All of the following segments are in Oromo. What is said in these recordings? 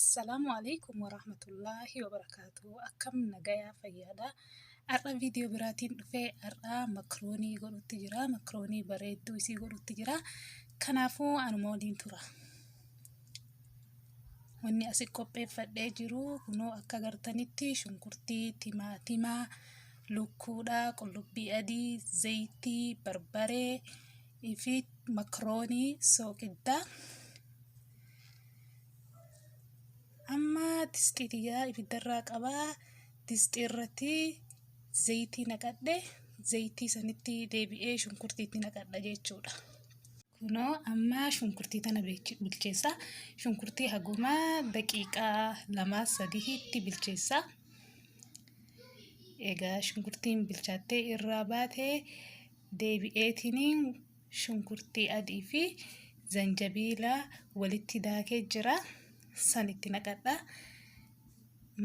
Assalaamu alaikum warahmatullaahi wabarakaatu. Akkam nagayaa fayyaadha. Har'a viidiyoo biraatiin dhufee har'a makroonii godhutti jira. Makroonii bareedduu isii godhutti jira. Kanaafuu anuma waliin tura. Wanni asi qopheeffadhee jiru kunoo akka agartanitti shunkurtii, timaatima, lukkuudha, qullubbii adii, zayitii, barbaree fi makroonii sooqiddaa. Amma distii tiyyaa ibiddarraa qabaa. Distii irratti zayitii naqadhe. Zayitii sanitti deebi'ee shunkurtii itti naqadha jechuudha. Kunoo amma shunkurtii tana bilcheessa. Shunkurtii haguma daqiiqaa 2 3tti bilcheessa. Egaa shunkurtiin bilchaattee irraa baate deebi'eetiin shunkurtii adii fi zanjabiila walitti daakee jira. San itti naqadha.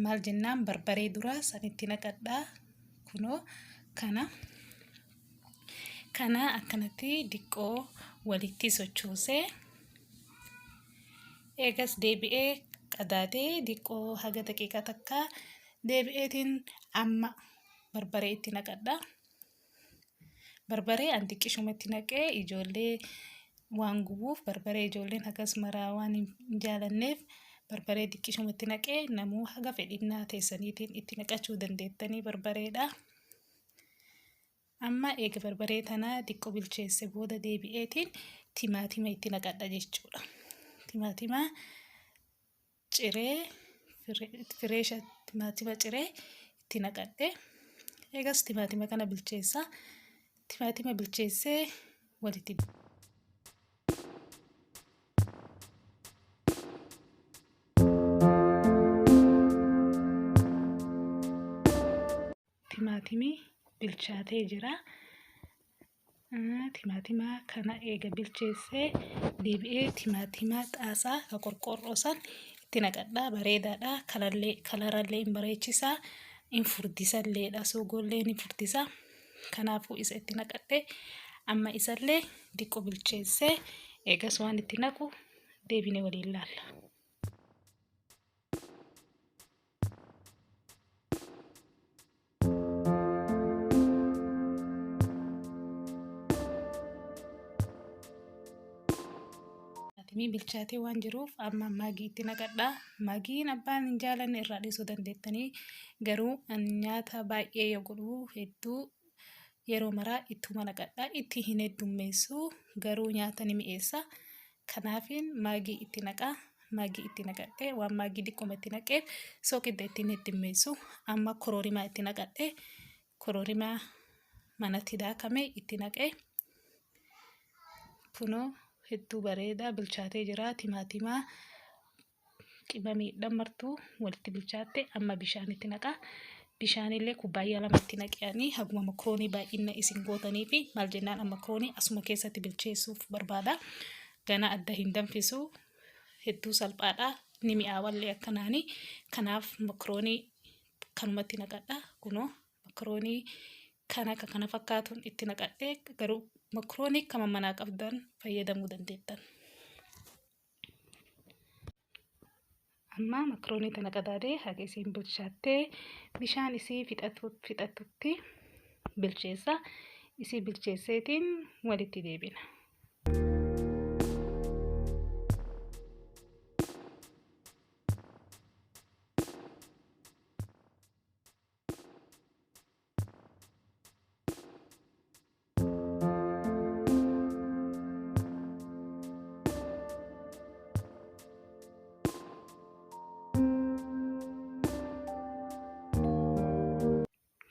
Maal jennaan barbaree dura san itti naqadha. Kunoo kana. Kana akkanatti diqqoo walitti sochoosee eegas deebi'ee qadaadee diqqoo haga daqiiqaa takka deebi'eetiin amma barbaree itti naqadha. Barbaree an xiqqishumatti naqee ijoollee waan gubuuf barbaree ijoolleen hagas maraa waan hin jaalanneef barbaree xiqqishumatti naqee namuu haga fedhinnaa teessaniitiin itti naqachuu dandeettanii barbareedha. Amma eega barbaree tana xiqqoo bilcheesse booda deebi'eetiin timaatima itti naqadha jechuudha. Timaatima ciree fireesha timaatima ciree itti naqadhe. Eegas timaatima kana bilcheessa. Timaatima bilcheessee walitti Timaatimii bilchaatee jira. Timaatima kana eega bilcheessee deebi'ee timaatima xaasaa ka qorqoorroo san itti naqadha. Bareedaadha. Kalallee kalarallee hin bareechisa. Hin furdisalleedha. Soogollee ni furdisa. Kanaafuu isa itti naqadhe. Amma isallee diqqo bilcheessee eegas waan itti naqu deebinee waliin laalla. Timaatimii bilchaatee waan jiruuf amma maagii itti naqadha. Maagiin abbaan hin jaalanne irraa dhiisuu dandeettanii garuu an nyaata baay'ee yoo godhu hedduu yeroo maraa ittuma naqadha. Itti hin heddummeessu garuu nyaata ni mi'eessa. Kanaafin maagii itti naqa. Maagii itti naqadhe waan maagii diqquma itti naqeef sooqidda ittiin heddummeessu. Amma koroorimaa itti naqadhe koroorimaa manatti daakame itti naqe. Kunoo hedduu bareedaa bilchaatee jira timaatimaa qimamiidhaan martuu walitti bilchaatte amma bishaan itti naqa. Bishaanillee kubbaayyaa 2 itti naqeanii haguma makroonii baay'ina isin gootanii fi maal jennaan makroonii asuma keessatti bilcheessuuf barbaada. Gana adda hin danfisu hedduu salphaadha ni mi'aawallee akkanaani. Kanaaf makroonii kanumatti naqadha kunoo makroonii kan akka kana fakkaatuun itti naqadhe garuu makroonii kama manaa qabdan fayyadamuu dandeettan. Amma makroonii tana qadaadee haga isiin bilchaattee bishaan isii fixatutti bilcheessa. Isii bilcheesseetiin walitti deebina.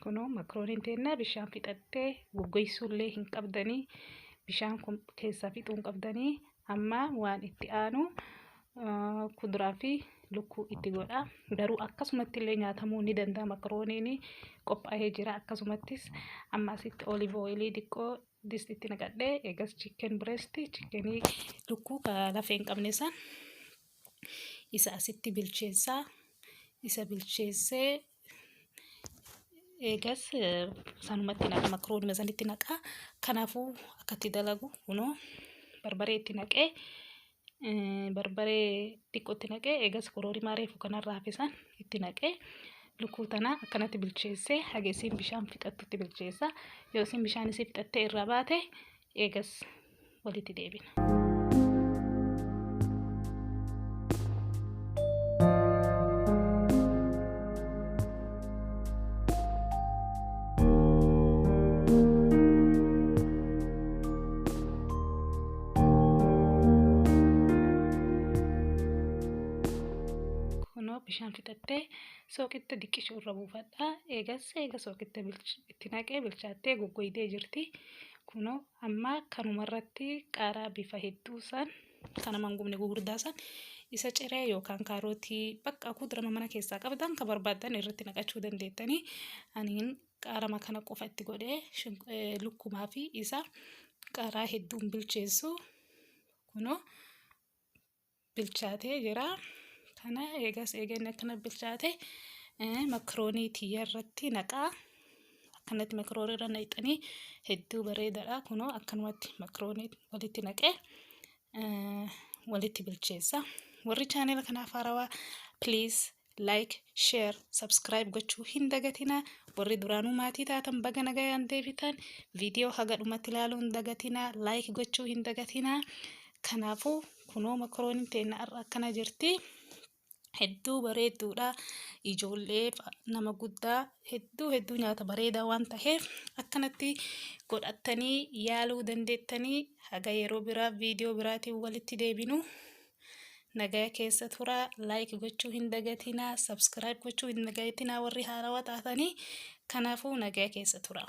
Kunoo makrooniin teennaa bishaan fixattee goggoysuullee hin qabdanii bishaan kun keessaa fixuu hin qabdanii amma waan itti aanu kuduraa fi lukkuu itti godha. Garuu akkasumatti illee nyaatamuu ni danda'a makrooniin qophaa'ee jira. Akkasumattis amma asitti olive oilii xiqqoo distitti naqadhee eegas chicken breast chickenii lukkuu ka lafee hin qabne san isa asitti bilcheessaa. Isa bilcheessee eegas sanumatti naqa makroonuma sanitti naqa. Kanaafuu akkatti dalagu kunoo barbaree itti naqee Barbaree xiqqootti naqee eegas koroorimaa reefu kanarraa hafe itti naqee lukkuu tana akkanatti bilcheessee haga isiin bishaan fixattutti bilcheessa. Yoo isiin bishaan isii fixattee irraa baate eegas walitti deebina. Kunoo bishaan fixattee sooqitta diqqishuu irra buufadha. Eegas eega sooqitta itti naqee bilchaattee goggoydee jirti. Kunoo amma kanumarratti qaaraa bifa hedduu san kana mangumne gugurdaa san isa ciree yookaan kaarotii bakka kudrama mana keessaa qabdan kan barbaaddan irratti naqachuu dandeettanii. Aniin qaarama kana qofa itti godhee lukkumaa fi isa qaaraa hedduun bilcheessu kunoo bilchaatee jira. Kana eegas eeganni akkana bilchaate makroonii tiyya irratti naqaa. Akkanatti makroonii irra naqxanii hedduu bareedaadha. Kunoo akkanumatti makroonii walitti naqee walitti bilcheessa. Warri chaanela kanaaf haarawaa, please like, share, subscribe gochuu hin dagatinaa. Warri duraanuu maatii taatan baga nagayaan deebitan. Viidiyoo haga dhumatti ilaaluu hin dagatinaa. Like gochuu hin dagatinaa. Kanaafuu kunoo makrooniin teenya har'a akkana jirti. Hedduu bareedduudha. Ijoollee, nama guddaa hedduu hedduu nyaata bareedaa waan ta'eef akkanatti godhattanii yaaluu dandeettanii. Haga yeroo biraa viidiyoo biraatiin walitti deebinu nagaya keessa turaa. Like gochuu hin dagatinaa, subscribe gochuu hin dagatinaa warri haarawaa taatanii. Kanaafuu nagaya keessa turaa.